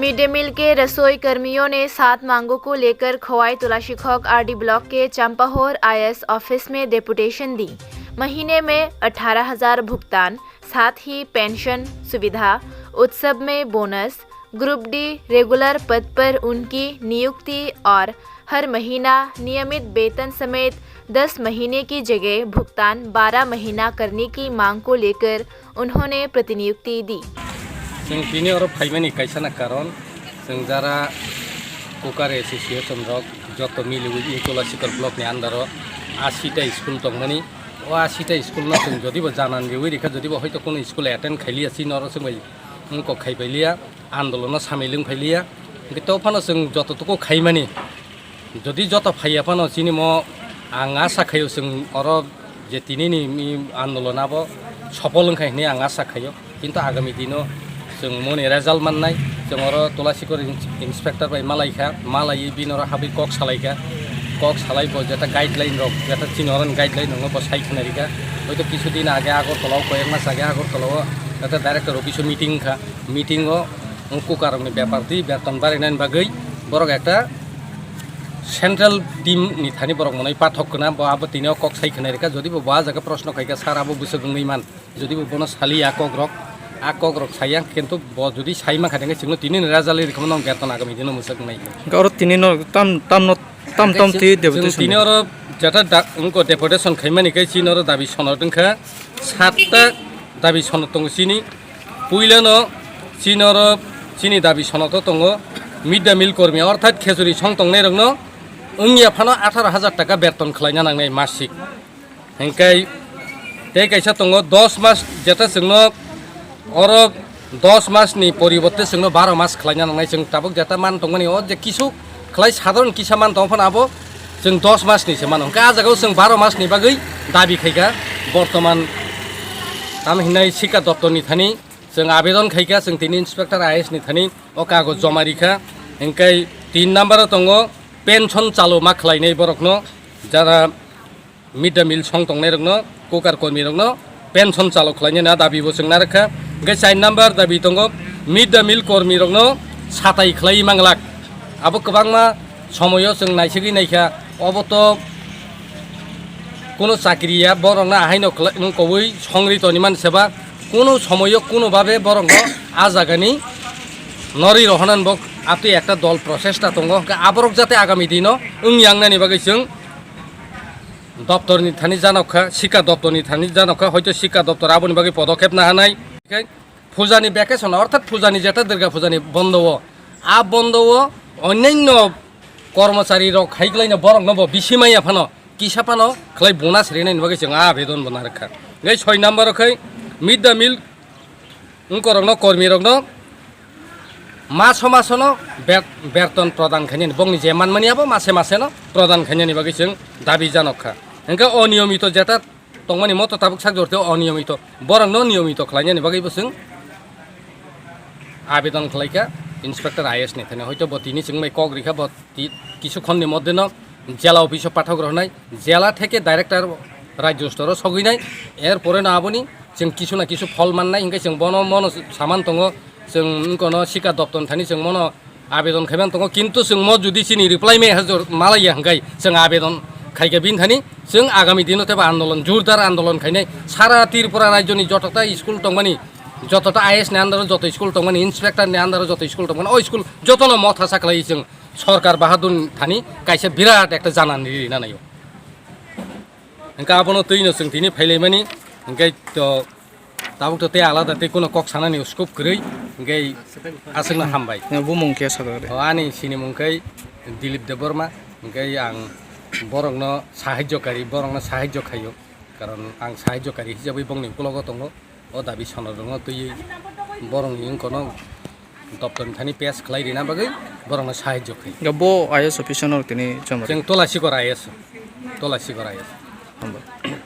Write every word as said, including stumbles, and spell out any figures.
Mid day meal के रसोई कर्मियों ने सात मांगों को लेकर खोवाई तुलाशिखोक आरडी ब्लॉक के चंपाहोर आईएएस ऑफिस में डेपुटेशन दी। महीने में अठारह हजार भुगतान, साथ ही पेंशन सुविधा, उत्सव में बोनस, ग्रुप डी रेगुलर पद पर उनकी नियुक्ति और हर महीना नियमित वेतन समेत दस महीने की जगह भुगतान बारह महीना करने की मांग को लेकर उन्होंने प्रतिनियुक्ति दी। Chwng tini oro phaimani kaisa na karon, chwng jara Kokar Association rok joto miliwi Tulashikhor block ni under o ashi ta school tongmani. O ashi ta school no chwng jodi bo janan riwi rikha, jodi bo hoito kuno school attend khailiya, chini oro chwng bai wngkok khai pailiya, andolono samilwng phailiya. Hwnkhe to phano chwng joto tuku khaimani. Jodi joto phaiya phano chini mo ang asa khaio chwng oro je tini ni mi andolon abo sopol wngkha hinwi ang asa khaio. Kintu agami dino chwng moni result mannai, chwng oro Tulashikhor ins-, inspector bai malaikha, malaiwi bini oro habwi kok salaikha, kok salai bo jeta guideline rok, jeta chini oro ni guideline rok no bo sai khna rikha. Hoito kisu din age Agartala o, koyek mas age Agartala o jeta director office o meeting wngkha, meeting o wng Kokar rok ni bepar twi beton barinani bagwi borok ekta central team ni thani borok mwnwi pathok khna, bo abo tini o kok sai khna rikha, jodi bo bo ah jaga proshno khaikha, sir abo bwswk wngwi man. Jodi bo bono saliya kokrok, a kokrok saya, kintu bo jodi sai mankha, tengkhe chwngno tini ni result rikha mano, beton agami dino mwchak nai. Hwnkhe oro tini no tam, tam no, tam, tam twi chwng deputation tini oro jeta da, wngkha deputation khaimani khe chini oro dabi sonot wngkha satta dabi sonot tongo chini. Puila no chini oro chini dabi sonot o tongo mid day meal kormi, orthat khechuri song tongnai rokno wngya phano atharo hajar taka beton khlaina nangnai masik. Hingkai tei kaisa tongo dos mas, jeta chwngno oro dos mas ni poriborte chwngno baro mas khlaina nangnai. Chwng tabuk jeta man tongmani o je kisu khlai sadharon kisa man tong phano abo chwng dos mas ni se mano. Hingke ah jagao chwng baro mas ni bagwi dabi khaikha. Bortoman tamo hinai Sikha Doptor ni thani chwng abedon khaikha, chwng tini Inspector I A S ni thani o kagoj joma rikha. Hingke tin number o tongo pension chalo ma khlainai borokno, jara mid day meal song tongnai rokno, kokar kormi rokno pension chalo khlainani a dabi bo chwng narwkha. Hingke char number dabi tongo, mid day meal kormi rokno satai khlai manglak. Abo kwbangma somoyo chwng naisigwi naikha, obo to kuno chakri ya, borokno ahaino khlai, wng kobwi songri toni man seba, kuno somoyo kuno babe borokno a jagani norwi rohonani bo atwi ekta dol prochesta tongo, hingke aborok jate agami dino wng yangnani bagwi chwng doptorni thani janokha, Sikha Doptorni thani janokha, hoito Sikha Doptor aboni bagwi podokhep nahanai. Hingke pujani vacation, orthat pujani jeta Durga pujani bondo o, a bondo o onyanyo kormochari rok hai klaino borokno bo bisi maya phano, kisa phano khlai bonus rinani bagwi chwng a abedon bo narwkha. Hingke soi number o khai mid day meal wngkorokno, kormirokno maso masono ber-, berton prodan khainani, bongni je manmani abo mase maseno prodan khainani bagwi chwng dabi janokha. Hingke oniyomito jeta tongmani moto tabuk sak jorte oniyomito, borokno niyomito khlainani bagwi bo chwng abedon khlaikha Inspector I A S ni thani. Hoito bo tini chwng bai kok rikha, bo ti-, kisu khonni moddheno jela office o pathok rwnai, jela theke director rajyo store o sogwinai, er pore no aboni chwng kisu na kisu phol mannai, hingke chwng bono mono saman tongo, chwng wngkono Sikha Doptor thani chwng mono abedon khaiman tongo, kintu chwng mo jodi chini reply me hajor malaiya hingkai chwng abedon khaikha bini thani, chwng agami dino tebo andolon, jordar andolon khainai, sara Tripura rajyoni jotota school tongmani, jotota I A S ni under o joto school tongmani, inspector ni under o joto school tongmani, o school jotono motha sa khlai chwng sorkar bahadur thani kaisa birat ekta janani rina naio. Hingke abono twino chwng tini phailaimani, hingke to tabuk to tei alada tei kuno kok sanani scope kwrwi, hingke aswkno hambai. Bumung khe sa dong de. O ani sinimung khe Dilip Debbarma, hingke ang borokno sahajyo kari, borokno sahajyo khaio, karon ang sahajyo kari hisabwi bongni ukulogo tongo. O dabi sonodongo twiwi borokni wngkono doptorni thani pass khlai rina bagwi borokno sahajyo khai. Ga bo I A S officer no tini chomari. Chwng Tolasikor I A S, Tolasikor I A S. Hambai.